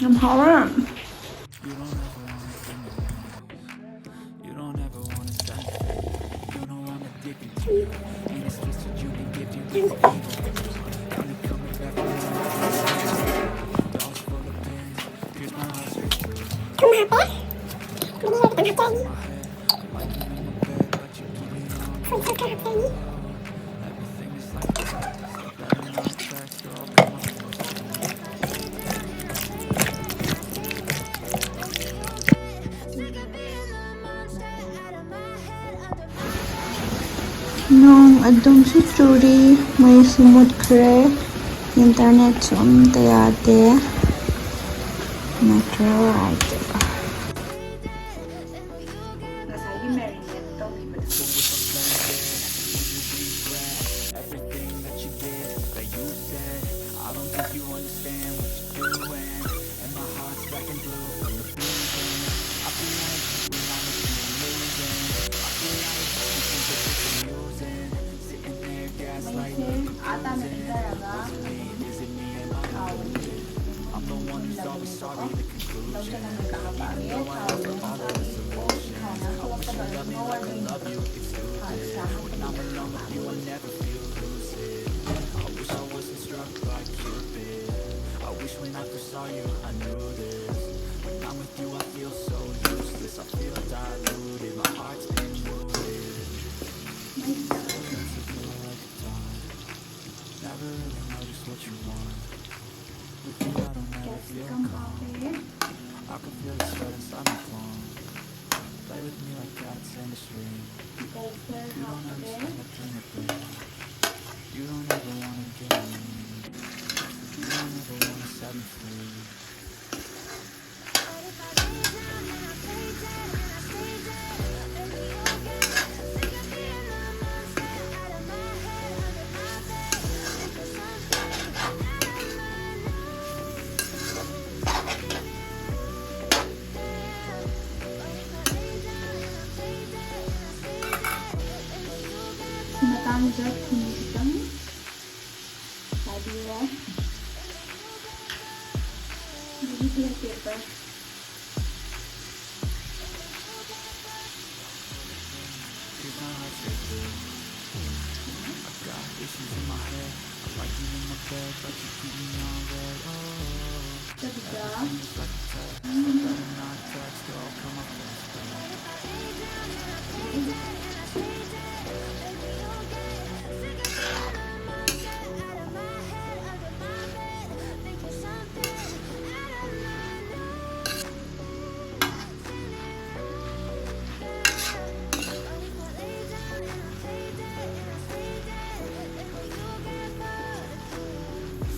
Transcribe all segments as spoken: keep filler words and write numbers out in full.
ꯌꯥꯝ ꯍꯥꯎꯔꯦ꯫ ꯅꯣꯡ ꯑꯗꯨꯝꯁꯨ ꯆꯨꯔꯤ, ꯃꯩꯁꯨ ꯃꯨꯠꯈ꯭ꯔꯦ, ꯏꯟꯇꯔꯅꯦꯠꯁꯨ ꯑꯝꯇ ꯌꯥꯗꯦ꯫ ꯅꯠꯇ꯭ꯔꯥ? ꯁꯤ ꯃꯇꯥꯡꯁꯤꯗ Black pepper.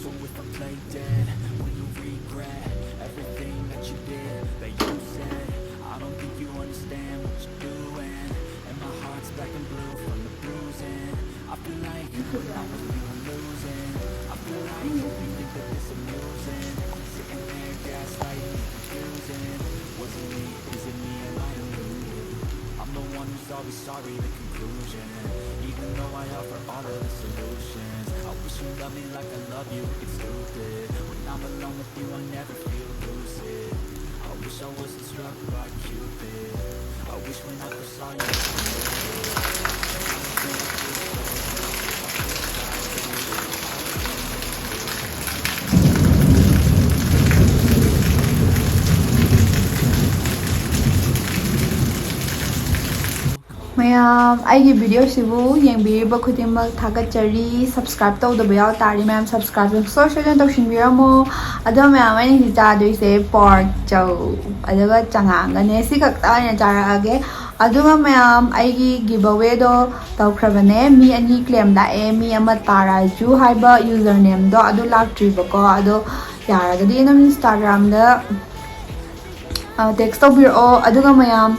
So if I play dead, will you regret everything that you did, that you said? I don't think you understand what you're doing. And my heart's black and blue from the bruising. I feel like when I'm with you, I'm losing. I feel like you think that this amusing. Sitting there gaslighting, confusing. Was it me? Is it me? Am I a loser? I'm the one who's always sorry, the conclusion. Even though I offer all of the solutions, I wish you loved me like I love you. It's stupid. When I'm alone with you, I never feel lucid. I wish I wasn't struck by Cupid. I wish when I first saw you. ꯃꯌꯥꯝ, ꯑꯩꯒꯤ ꯚꯤꯗꯤꯑꯣꯁꯤꯕꯨ ꯌꯦꯡꯕꯤꯔꯤꯕ ꯈꯨꯗꯤꯡꯃꯛ ꯊꯥꯒꯠꯆꯔꯤ꯫ Subscribe ꯇꯧꯗꯕ ꯌꯥꯎ ꯇꯥꯔꯗꯤ, ꯃꯌꯥꯝ, subscribe ꯁꯨꯡꯁꯣꯏ ꯁꯣꯏꯗꯅ ꯇꯧꯁꯤꯟꯕꯤꯔꯝꯃꯣ꯫ ꯑꯗꯣ ꯃꯌꯥꯝ, ꯑꯩꯅ ꯍꯧꯖꯤꯛ ꯆꯥꯗꯣꯏꯁꯦ ꯄꯣꯔꯛ ꯆꯧ ꯑꯗꯨꯒ ꯆꯉꯥꯡꯒꯅꯦ꯫ ꯁꯤ ꯈꯛꯇ ꯑꯣꯏꯅ ꯆꯥꯔꯛꯑꯒꯦ꯫ ꯑꯗꯨꯒ ꯃꯌꯥꯝ, ꯑꯩꯒꯤ ꯒꯤꯕ ꯑꯋꯦꯗꯣ ꯇꯧꯈ꯭ꯔꯕꯅꯦ꯫ ꯃꯤ ꯑꯅꯤ ꯀ꯭ꯂꯦꯝ ꯂꯥꯛꯑꯦ꯫ ꯃꯤ ꯑꯃ ꯇꯥꯔꯥꯖꯨ ꯍꯥꯏꯕ ꯌꯨꯖꯔ ꯅꯦꯝꯗꯣ ꯑꯗꯨ ꯂꯥꯛꯇ꯭ꯔꯤꯕꯀꯣ꯫ ꯑꯗꯣ ꯌꯥꯔꯒꯗꯤ ꯑꯗꯨꯝ ꯏꯟꯁꯇꯥꯒ꯭ꯔꯥꯝꯗ ꯇꯦꯛꯁ ꯇꯧꯕꯤꯔꯛꯑꯣ꯫ ꯑꯗꯨꯒ ꯃꯌꯥꯝ,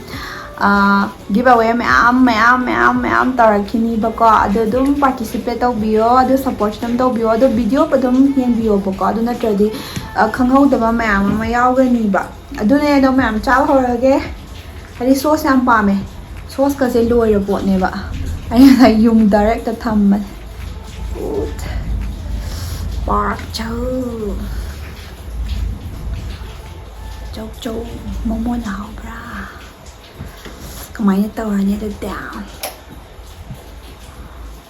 ꯒꯤꯕ ꯑꯋꯦ ꯃꯌꯥꯝ ꯃꯌꯥꯝ ꯃꯌꯥꯝ ꯃꯌꯥꯝ ꯇꯧꯔꯛꯈꯤꯅꯤꯕꯀꯣ꯫ ꯑꯗꯣ ꯑꯗꯨꯝ ꯄꯥꯔꯇꯤꯁꯤꯄꯦꯠ ꯇꯧꯕꯤꯌꯣ, ꯑꯗꯨ ꯁꯞꯄꯣꯔꯠꯁꯨ ꯑꯗꯨꯝ ꯇꯧꯕꯤꯌꯣ꯫ ꯑꯗꯣ ꯚꯤꯗꯤꯑꯣ ꯑꯗꯨꯝ ꯌꯦꯡꯕꯤꯌꯣꯕꯀꯣ, ꯑꯗꯨ ꯅꯠꯇ꯭ꯔꯗꯤ, ꯑ, ꯈꯪꯍꯧꯗꯕ ꯃꯌꯥꯝ ꯑꯃ ꯌꯥꯎꯒꯅꯤꯕ꯫ ꯑꯗꯨꯅꯦ, ꯑꯗꯣ ꯃꯌꯥꯝ ꯆꯥꯕ ꯍꯧꯔꯒꯦ꯫ ꯍꯥꯏꯗꯤ ꯁꯣꯁ ꯌꯥꯝ ꯄꯥꯝꯃꯦ꯫ ꯁꯣꯁꯀꯁꯦ ꯂꯣꯏꯔ ꯄꯣꯠꯅꯦꯕ꯫ ꯑꯩ ꯉꯁꯥꯏ ꯌꯨꯝ ꯗꯥꯏꯔꯦꯛꯇ ꯊꯝꯕꯅꯦ꯫ ꯎꯠ꯫ ꯄꯥꯔꯛ ꯆꯧ꯫ ꯆꯧ ꯆꯧ ꯃꯣꯃꯣꯅ ꯍꯥꯎꯕ꯭ꯔꯥ? ꯀꯃꯥꯏꯅ ꯇꯧꯔꯅꯤ ꯑꯗꯨꯗꯤ?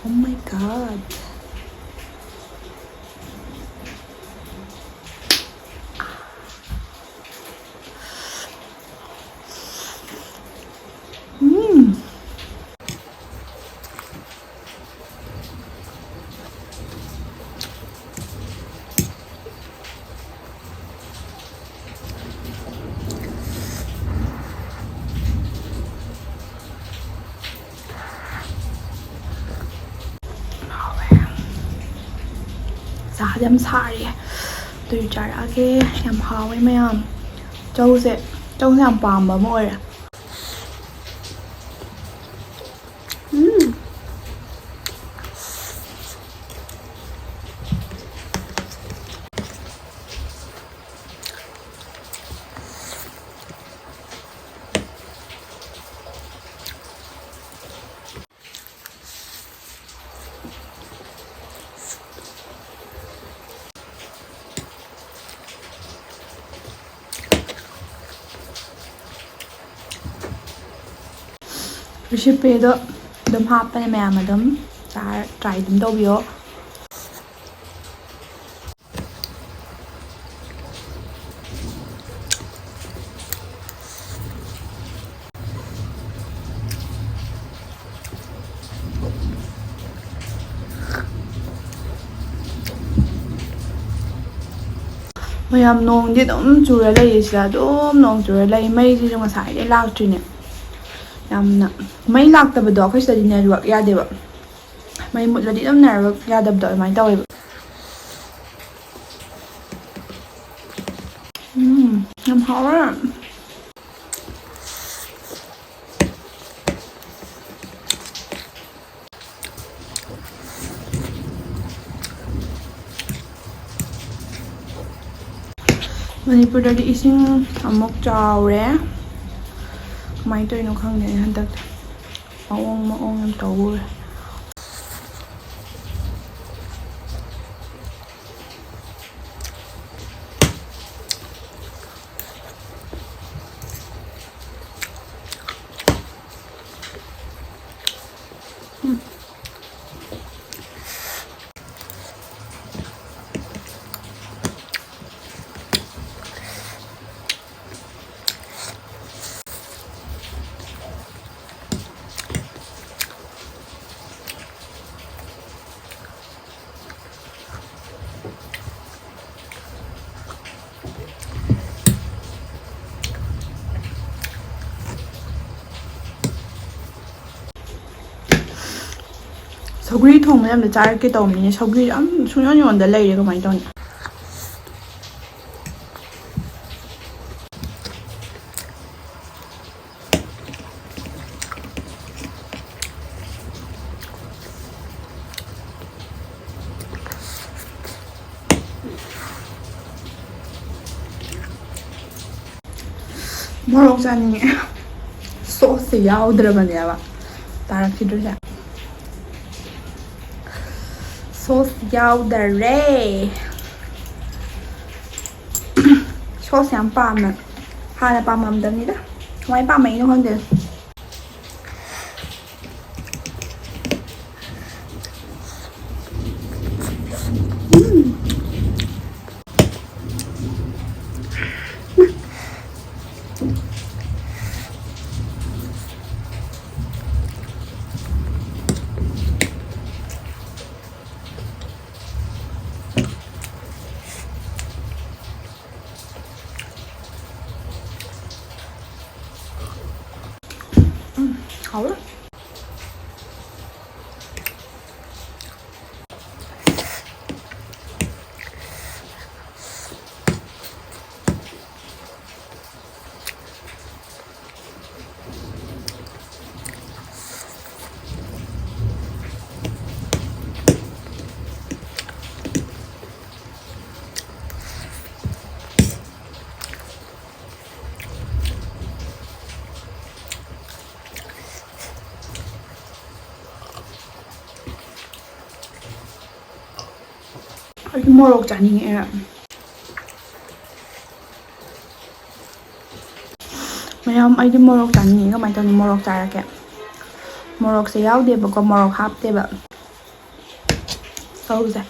Oh my God. ꯎꯝ꯫ ꯍꯥꯎꯋꯦ꯫ ꯆꯥꯁꯦ ꯌꯥꯝ ꯁꯥꯔꯤꯌꯦ꯫ ꯑꯗꯨ ꯆꯥꯔꯛꯑꯒꯦ꯫ ꯌꯥꯝ ꯍꯥꯎꯋꯦ ꯃꯌꯥꯝ꯫ ꯆꯧꯁꯦ, ꯆꯧꯁꯦ ꯌꯥꯝ ꯄꯥꯝꯕ ꯑꯃ ꯑꯣꯏꯔꯦ꯫ ꯎꯝ꯫ Recipeꯗꯣ ꯑꯗꯨꯝ ꯍꯥꯞꯄꯅꯦ, ꯃꯌꯥꯝ ꯑꯗꯨꯝ ꯇ꯭ꯔꯥꯏ ꯑꯗꯨꯝ ꯇꯧꯕꯤꯌꯣ꯫ ꯃꯌꯥꯝ, ꯅꯣꯡꯗꯤ ꯑꯗꯨꯝ ꯆꯨꯔ ꯂꯩꯌꯦ ꯁꯤꯗ, ꯑꯗꯨꯝ ꯅꯣꯡ ꯆꯨꯔ ꯂꯩ꯫ ꯃꯩꯁꯤꯁꯨ ꯉꯁꯥꯏꯗꯩ ꯂꯥꯛꯇ꯭ꯔꯤꯅꯦ꯫ ꯌꯥꯝꯅ ꯃꯩ ꯂꯥꯛꯇꯕꯗꯣ ꯑꯩꯈꯣꯏ ꯁꯤꯗꯗꯤ network ꯌꯥꯗꯦꯕ꯫ ꯃꯩ ꯃꯨꯠꯂꯗꯤ ꯑꯗꯨꯝ network ꯌꯥꯗꯕꯗꯣ ꯑꯗꯨꯃꯥꯏꯅ ꯇꯧꯋꯦꯕ꯫ ꯎꯝ, ꯌꯥꯝ ꯍꯥꯎꯋꯦ꯫ ꯃꯅꯤꯄꯨꯔꯗꯗꯤ ꯏꯁꯤꯡ ꯑꯃꯨꯛ ꯆꯥꯎꯔꯦ꯫ ꯀꯃꯥꯏꯅ ꯇꯧꯔꯤꯅꯣ ꯈꯪꯗꯦꯅꯦ ꯍꯟꯗꯛ꯫ ꯃꯑꯣꯡ ꯃꯑꯣꯡ ꯌꯥꯝ ꯇꯧꯔꯦ꯫ ꯁꯧꯒ꯭ꯔꯤ ꯊꯣꯡꯕ ꯌꯥꯝꯅ ꯆꯥꯔꯛꯀꯦ ꯇꯧꯕꯅꯤꯅꯦ꯫ ꯁꯧꯒ꯭ꯔꯤ ꯌꯥꯝ ꯁꯨꯡꯌꯣꯟ ꯌꯣꯟꯗ ꯂꯩꯔꯦ꯫ ꯀꯃꯥꯏꯅ ꯇꯧꯅꯤ? ꯃꯣꯔꯣꯛ ꯆꯥꯅꯤꯡꯉꯦ꯫ ꯁꯣꯁꯁꯦ ꯌꯥꯎꯗ꯭ꯔꯕꯅꯦꯕ ꯇꯥꯔꯛꯈꯤꯗ꯭ꯔꯤꯁꯦ꯫ ꯁꯣꯁ ꯌꯥꯎꯗꯔꯦ꯫ ꯁꯣꯁ ꯌꯥꯝ ꯄꯥꯝꯃꯦ꯫ ꯍꯥꯟꯅ ꯄꯥꯝꯃꯝꯗꯕꯅꯤꯗ꯫ ꯀꯃꯥꯏꯅ ꯄꯥꯝꯃꯛꯏꯅꯣ ꯈꯪꯗꯦ꯫ ꯎꯝ, ꯍꯥꯎꯋꯦ꯫ ꯑꯩꯗꯤ ꯃꯣꯔꯣꯛ ꯆꯥꯅꯤꯡꯉꯛꯑꯦ꯫ ꯃꯌꯥꯝ, ꯑꯩꯗꯤ ꯃꯣꯔꯣꯛ ꯆꯥꯅꯤꯡꯉꯦ꯫ ꯀꯃꯥꯏꯅ ꯇꯧꯅꯤ? ꯃꯣꯔꯣꯛ ꯆꯥꯔꯛꯀꯦ꯫ ꯃꯣꯔꯣꯛꯁꯦ ꯌꯥꯎꯗꯦꯕꯀꯣ, ꯃꯣꯔꯣꯛ ꯍꯥꯞꯇꯦꯕ꯫ ꯇꯧꯁꯦ꯫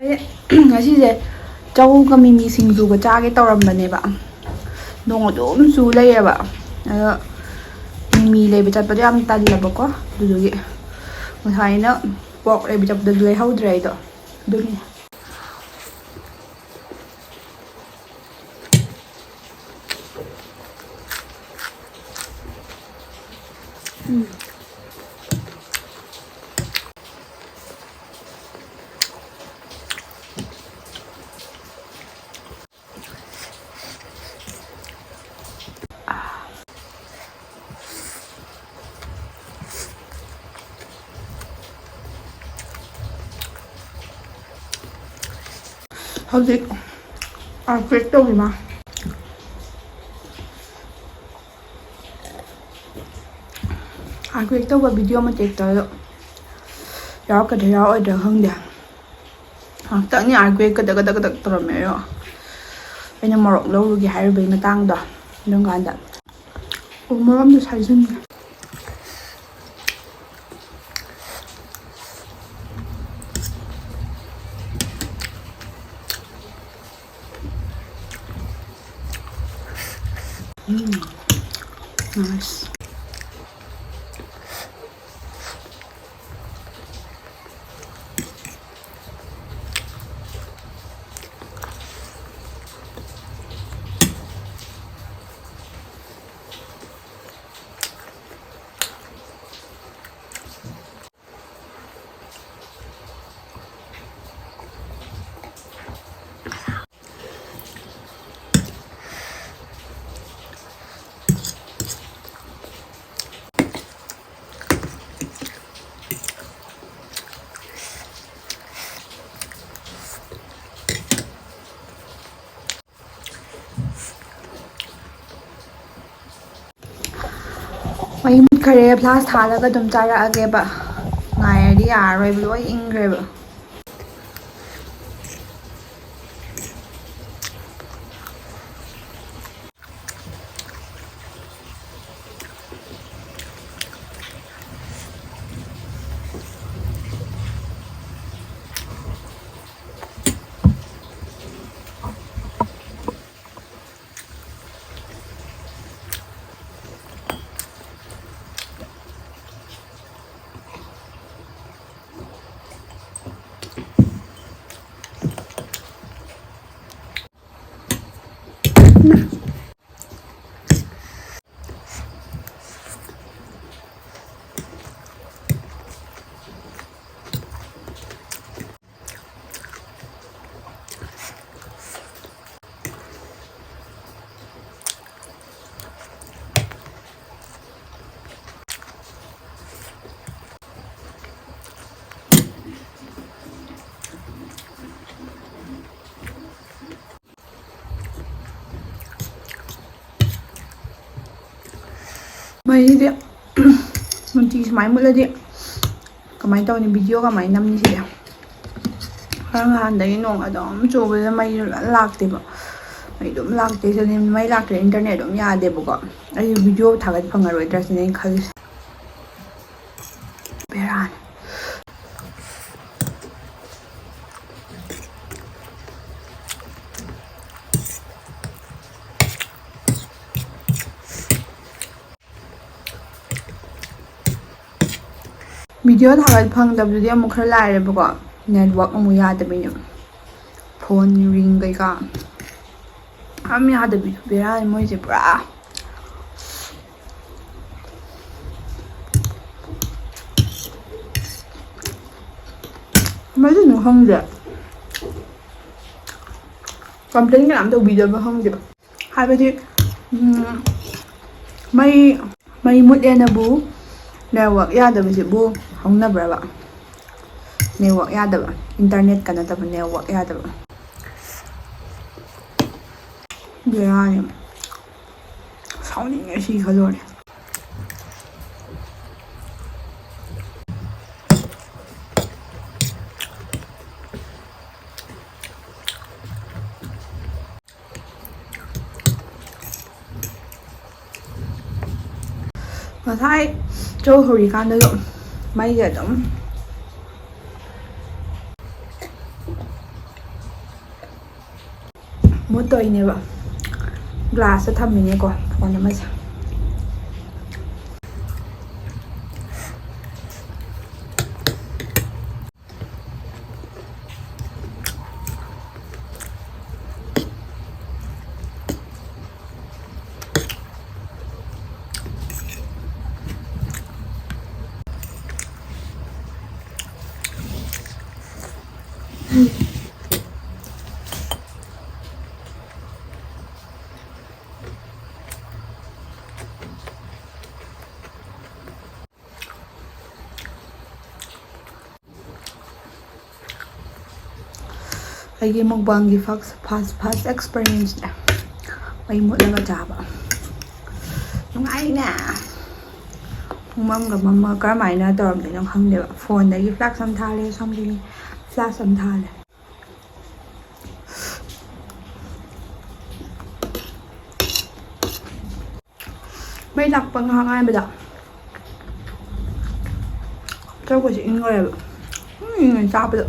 ꯑꯩ ꯉꯁꯤꯁꯦ ꯆꯧꯒ ꯃꯤꯃꯤ ꯁꯤꯡꯖꯨꯒ ꯆꯥꯒꯦ ꯇꯧꯔꯝꯕꯅꯦꯕ, ꯅꯣꯡ ꯑꯗꯨꯝ ꯆꯨ ꯂꯩꯌꯦꯕ꯫ ꯑꯗꯣ ꯃꯤꯃꯤ ꯂꯩꯕ ꯆꯠꯄꯗꯣ ꯌꯥꯝ ꯇꯜꯂꯕꯀꯣ, ꯑꯗꯨꯗꯨꯒꯤ ꯉꯁꯥꯏꯅ ꯄꯣꯛ ꯂꯩꯕ ꯆꯠꯄꯗ ꯂꯩꯍꯧꯗ꯭ꯔꯦ ꯑꯩꯗꯣ, ꯑꯗꯨꯒꯤ꯫ ꯎꯝ꯫ ꯍꯧꯖꯤꯛ ꯑꯥꯔꯀ꯭ꯔꯦꯛ ꯇꯧꯔꯤꯃ꯫ ꯑꯥꯔꯀ꯭ꯔꯦꯛ ꯇꯧꯕ ꯚꯤꯗꯤꯑꯣ ꯃꯇꯦꯛꯇꯣ ꯌꯥꯎꯔꯛꯀꯗ꯭ꯔꯥ ꯌꯥꯎꯔꯛꯑꯣꯏꯗ꯭ꯔꯥ ꯈꯪꯗꯦ꯫ ꯉꯥꯏꯍꯥꯛꯇꯪꯅꯤ ꯑꯥꯔꯀ꯭ꯔꯦꯛ ꯀꯗꯛ ꯀꯗꯛ ꯀꯗꯛ ꯇꯧꯔꯝꯃꯦ ꯑꯗꯣ, ꯑꯩꯅ ꯃꯣꯔꯣꯛ ꯂꯧꯔꯨꯒꯦ ꯍꯥꯏꯔꯨꯕꯒꯤ ꯃꯇꯥꯡꯗꯣ, ꯑꯗꯨꯝ ꯀꯥꯟꯗ ꯎ ꯃꯣꯔꯣꯛ ꯑꯝꯇ ꯁꯥꯏꯖꯟꯒꯦ꯫ ꯎꯝ, nice. ꯃꯩ ꯃꯨꯠꯈꯔꯦ, ꯐ꯭ꯂꯥꯁ ꯊꯥꯜꯂꯒ ꯑꯗꯨꯝ ꯆꯥꯔꯛꯑꯒꯦꯕ꯫ ꯉꯥꯏꯔꯗꯤ ꯌꯥꯔꯔꯣꯏꯕ, ꯂꯣꯏ ꯏꯪꯈ꯭ꯔꯦꯕ꯫ ꯃꯩꯁꯤꯗꯤ ꯅꯨꯡꯇꯤ ꯁꯨꯃꯥꯏꯅ ꯃꯨꯠꯂꯗꯤ ꯀꯃꯥꯏꯅ ꯇꯧꯅꯤ? ꯚꯤꯗꯤꯑꯣ ꯀꯃꯥꯏꯅ ꯅꯝꯅꯤ ꯁꯤꯗꯤ? ꯈꯔ ꯅꯍꯥꯟꯗꯒꯤ ꯅꯣꯡ ꯑꯗꯨꯝ ꯆꯨꯕꯗ ꯃꯩꯁꯨ ꯂꯣꯏ ꯂꯥꯛꯇꯦꯕ꯫ ꯃꯩ ꯑꯗꯨꯝ ꯂꯥꯛꯇꯦ ꯁꯤꯅꯤ, ꯃꯩ ꯂꯥꯛꯇ꯭ꯔꯦ, ꯏꯟꯇꯔꯅꯦꯠ ꯑꯗꯨꯝ ꯌꯥꯗꯦꯕꯀꯣ꯫ ꯑꯩꯁꯨ ꯚꯤꯗꯤꯑꯣ ꯊꯥꯒꯠ ꯐꯪꯉꯔꯣꯏꯗ꯭ꯔꯥ ꯁꯤꯅꯦ ꯑꯩꯅ ꯈꯜꯂꯤꯁꯦ꯫ ꯕꯦꯔꯥꯅꯤ꯫ ꯚꯤꯗꯤꯑꯣ ꯊꯥꯒꯠ ꯐꯪꯗꯕꯗꯨꯗꯤ ꯑꯃꯨꯛ ꯈꯔ ꯂꯥꯏꯔꯦꯕꯀꯣ, ꯅꯦꯠꯋꯥꯛ ꯑꯃꯨꯛ ꯌꯥꯗꯕꯩꯅꯦ꯫ ꯐꯣꯟ ꯔꯤꯡ ꯀꯩꯀꯥ ꯑꯝ ꯌꯥꯗꯕꯤꯗꯣ, ꯕꯦꯔꯥꯅꯤ ꯃꯣꯏꯁꯦ ꯄꯨꯔꯥ꯫ ꯀꯃꯥꯏꯅ ꯇꯧꯔꯤꯅꯣ ꯈꯪꯗꯦ, ꯀꯝꯄ꯭ꯂꯦꯟ ꯀꯅꯥꯝ ꯇꯧꯕꯤꯗꯕ ꯈꯪꯗꯦ꯫ ꯍꯥꯏꯕꯗꯤ, ꯎꯝ, ꯃꯩ, ꯃꯩ ꯃꯨꯠꯂꯦꯅꯕꯨ ꯅꯦꯠꯋꯥꯛ ꯌꯥꯗꯕꯁꯤꯕꯨ ꯍꯧꯅꯕ꯭ꯔꯕ? ꯅꯦꯠꯋꯥꯛ ꯌꯥꯗꯕ, ꯏꯟꯇꯔꯅꯦꯠꯀ ꯅꯠꯇꯕ, ꯅꯦꯠꯋꯥꯛ ꯌꯥꯗꯕ꯫ ꯕꯦꯔꯥꯅꯤ꯫ ꯁꯥꯎꯅꯤꯡꯉꯦ ꯁꯤ ꯈꯜꯂꯨꯔꯗꯤ꯫ ꯉꯁꯥꯏ ꯆꯧ ꯍꯧꯔꯤꯀꯥꯟꯗꯁꯨ ꯃꯩꯁꯦ ꯑꯗꯨꯝ ꯃꯨꯠꯇꯣꯏꯅꯦꯕ꯫ ꯒ꯭ꯂꯥꯁꯇ ꯊꯝꯃꯤꯅꯦꯀꯣ ꯐꯣꯟ ꯑꯃꯁꯦ꯫ ꯑꯩꯒꯤ ꯃꯨꯛꯕꯥꯡꯒꯤ first, first, first experience ꯅꯦ꯫ ꯃꯩ ꯃꯨꯠꯂꯒ ꯆꯥꯕ꯫ ꯅꯨꯡꯉꯥꯏꯅꯦ꯫ ꯄꯨꯡꯃꯝꯒ ꯃꯝꯃꯒ ꯀꯔꯝꯍꯥꯏꯅ ꯇꯧꯔꯝꯗꯣꯏꯅꯣ ꯈꯪꯗꯦꯕ꯫ ꯐꯣꯟꯗꯒꯤ ꯐ꯭ꯂꯥꯛꯁ ꯑꯃ ꯊꯥꯜꯂꯦ, ꯁꯣꯝꯗꯒꯤ ꯐ꯭ꯂꯥꯛꯁ ꯑꯃ ꯊꯥꯜꯂꯦ꯫ ꯃꯩ ꯂꯥꯛꯄ ꯉꯥꯏꯍꯥꯛ ꯉꯥꯏꯕꯗ ꯆꯧꯒꯁꯦ ꯏꯪꯈ꯭ꯔꯦꯕ꯫ ꯎꯝ, ꯏꯪꯉꯦ ꯆꯥꯕꯗ꯫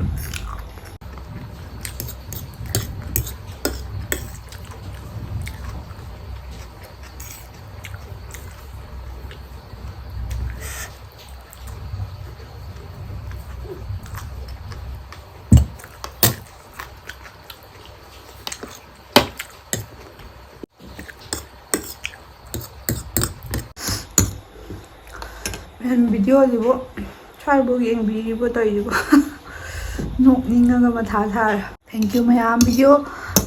ꯃꯌꯥꯝ, ꯚꯤꯗꯤꯑꯣꯁꯤꯕꯨ ꯁ꯭ꯋꯥꯏꯐꯥꯎ ꯌꯦꯡꯕꯤꯔꯤꯕꯣ ꯇꯧꯔꯤꯁꯤꯕꯣ? ꯅꯣꯛꯅꯤꯡꯉꯒ ꯃꯊꯥ ꯁꯥꯔꯦ꯫ Thank you ꯃꯌꯥꯝ, ꯚꯤꯗꯤꯑꯣ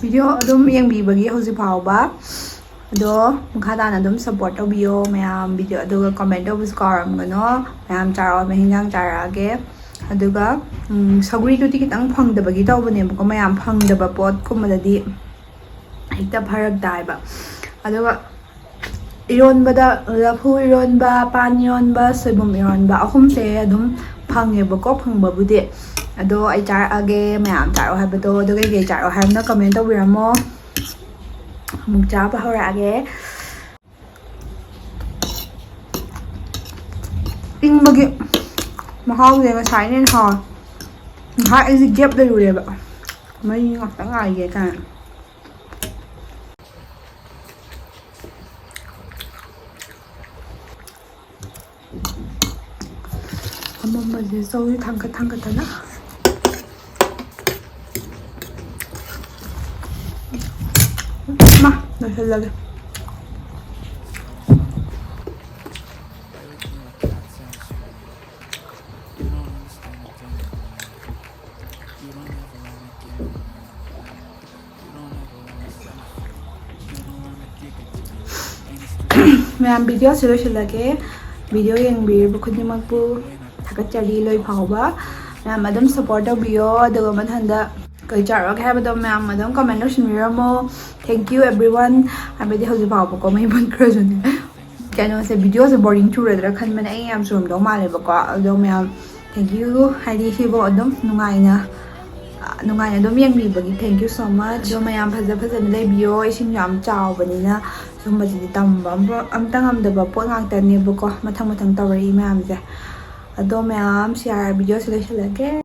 ꯚꯤꯗꯤꯑꯣ ꯑꯗꯨꯝ ꯌꯦꯡꯕꯤꯕꯒꯤ ꯍꯧꯖꯤꯛ ꯐꯥꯎꯕ꯫ ꯑꯗꯣ ꯃꯈꯥ ꯇꯥꯅ ꯑꯗꯨꯝ ꯁꯞꯄꯣꯔꯠ ꯇꯧꯕꯤꯌꯣ ꯃꯌꯥꯝ꯫ ꯚꯤꯗꯤꯑꯣ ꯑꯗꯨꯒ ꯀꯃꯦꯟ ꯇꯧꯕꯁꯨ ꯀꯥꯎꯔꯝꯒꯅꯣ꯫ ꯃꯌꯥꯝ ꯆꯥꯔꯛꯑꯣ, ꯃꯍꯤ ꯍꯤꯟꯖꯥꯡ ꯆꯥꯔꯛꯑꯒꯦ꯫ ꯑꯗꯨꯒ ꯎꯝ, ꯁꯧꯒ꯭ꯔꯤꯗꯨꯗꯤ ꯈꯤꯇꯪ ꯐꯪꯗꯕꯒꯤ ꯇꯧꯕꯅꯦꯕꯀꯣ ꯃꯌꯥꯝ꯫ ꯐꯪꯗꯕ ꯄꯣꯠꯀꯨꯝꯕꯗꯗꯤ ꯍꯦꯛꯇ ꯐꯔꯛ ꯇꯥꯏꯕ꯫ ꯑꯗꯨꯒ ꯏꯔꯣꯟꯕꯗ ꯂꯐꯨ ꯏꯔꯣꯟꯕ, ꯄꯥꯟ ꯏꯔꯣꯟꯕ, ꯁꯣꯏꯕꯨꯝ ꯏꯔꯣꯟꯕ ꯑꯍꯨꯝꯁꯦ ꯑꯗꯨꯝ ꯐꯪꯉꯦꯕꯀꯣ, ꯐꯪꯕꯕꯨꯗꯤ꯫ ꯑꯗꯣ ꯑꯩ ꯆꯥꯔꯛꯑꯒꯦ, ꯃꯌꯥꯝ ꯆꯥꯔꯛꯑꯣ ꯍꯥꯏꯕꯗꯣ꯫ ꯑꯗꯣ ꯀꯩꯀꯩ ꯆꯥꯔꯛꯑꯣ ꯍꯥꯏꯕꯅꯣ ꯀꯃꯦꯟ ꯇꯧꯕꯤꯔꯝꯃꯣ꯫ ꯑꯃꯨꯛ ꯆꯥꯕ ꯍꯧꯔꯛꯑꯒꯦ꯫ ꯏꯪꯕꯒꯤ ꯃꯍꯥꯎꯁꯦ ꯉꯁꯥꯏꯅ ꯍꯦꯟꯅ ꯍꯥꯎꯋꯦ꯫ ꯉꯁꯥꯏ ꯑꯩꯁꯦ ꯒꯦꯞ ꯂꯩꯔꯨꯔꯦꯕ, ꯃꯩ ꯉꯥꯛꯇꯪ ꯉꯥꯏꯒꯦ ꯀꯥꯏꯅ꯫ ꯑꯃꯝꯕꯁꯦ ꯆꯧꯁꯦ ꯊꯥꯡꯒꯠ ꯊꯥꯡꯒꯠꯇꯅ꯫ ꯃꯥ, ꯂꯣꯏꯁꯤꯜꯂꯒꯦ꯫ ꯃꯌꯥꯝ, ꯚꯤꯗꯤꯑꯣꯁꯦ ꯂꯣꯏꯁꯤꯜꯂꯒꯦ꯫ ꯚꯤꯗꯤꯑꯣ ꯌꯦꯡꯕꯤꯔꯤꯕ ꯈꯨꯗꯤꯡꯃꯛꯄꯨ ꯊꯥꯒꯠꯆꯔꯤ꯫ ꯂꯣꯏ ꯐꯥꯎꯕ ꯃꯌꯥꯝ ꯑꯗꯨꯝ ꯁꯞꯄꯣꯔꯠ ꯇꯧꯕꯤꯌꯣ꯫ ꯑꯗꯨꯒ ꯃꯊꯪꯗ ꯀꯩ ꯆꯥꯔꯛꯑꯒꯦ ꯍꯥꯏꯕꯗꯣ ꯃꯌꯥꯝ ꯑꯗꯨꯝ ꯀꯃꯦꯟ ꯇꯧꯁꯤꯟꯕꯤꯔꯝꯃꯣ꯫ Thank you everyone꯫ ꯍꯥꯏꯕꯗꯤ ꯍꯧꯖꯤꯛ ꯐꯥꯎꯕꯀꯣ ꯃꯩ ꯃꯨꯠꯈ꯭ꯔꯁꯨꯅꯦ꯫ ꯀꯩꯅꯣꯁꯦ, ꯚꯤꯗꯤꯑꯣꯁꯦ ꯕꯣꯔꯤꯡ ꯆꯨꯔꯗ꯭ꯔꯥ ꯈꯟꯕꯅꯦ꯫ ꯑꯩ ꯌꯥꯝ ꯆꯨꯔꯝꯗꯧ ꯃꯥꯜꯂꯦꯕꯀꯣ꯫ ꯑꯗꯣ ꯃꯌꯥꯝ, thank you, ꯍꯥꯏꯗꯤ ꯁꯤꯕꯨ ꯑꯗꯨꯝ ꯅꯨꯡꯉꯥꯏꯅ, ꯅꯨꯡꯉꯥꯏꯅ ꯑꯗꯨꯝ ꯌꯦꯡꯕꯤꯕꯒꯤ thank you so much. ꯑꯗꯣ ꯃꯌꯥꯝ ꯐꯖ ꯐꯖꯅ ꯂꯩꯕꯤꯌꯣ꯫ ꯏꯁꯤꯡ ꯌꯥꯝ ꯆꯥꯎꯕꯅꯤꯅ ꯁꯨꯝꯕꯁꯤꯗꯤ ꯇꯝꯕ ꯑꯝꯕ-, ꯑꯝꯇ ꯉꯝꯗꯕ ꯄꯣꯠ ꯉꯥꯛꯇꯅꯦꯕꯀꯣ, ꯃꯊꯪ ꯃꯊꯪ ꯇꯧꯔꯛꯏ ꯃꯌꯥꯝꯁꯦ꯫ ꯑꯗꯣ ꯃꯌꯥꯝ, ꯁꯤꯌꯥꯔ ꯚꯤꯗꯤꯑꯣꯁꯦ ꯂꯣꯏꯁꯤꯜꯂꯒꯦ꯫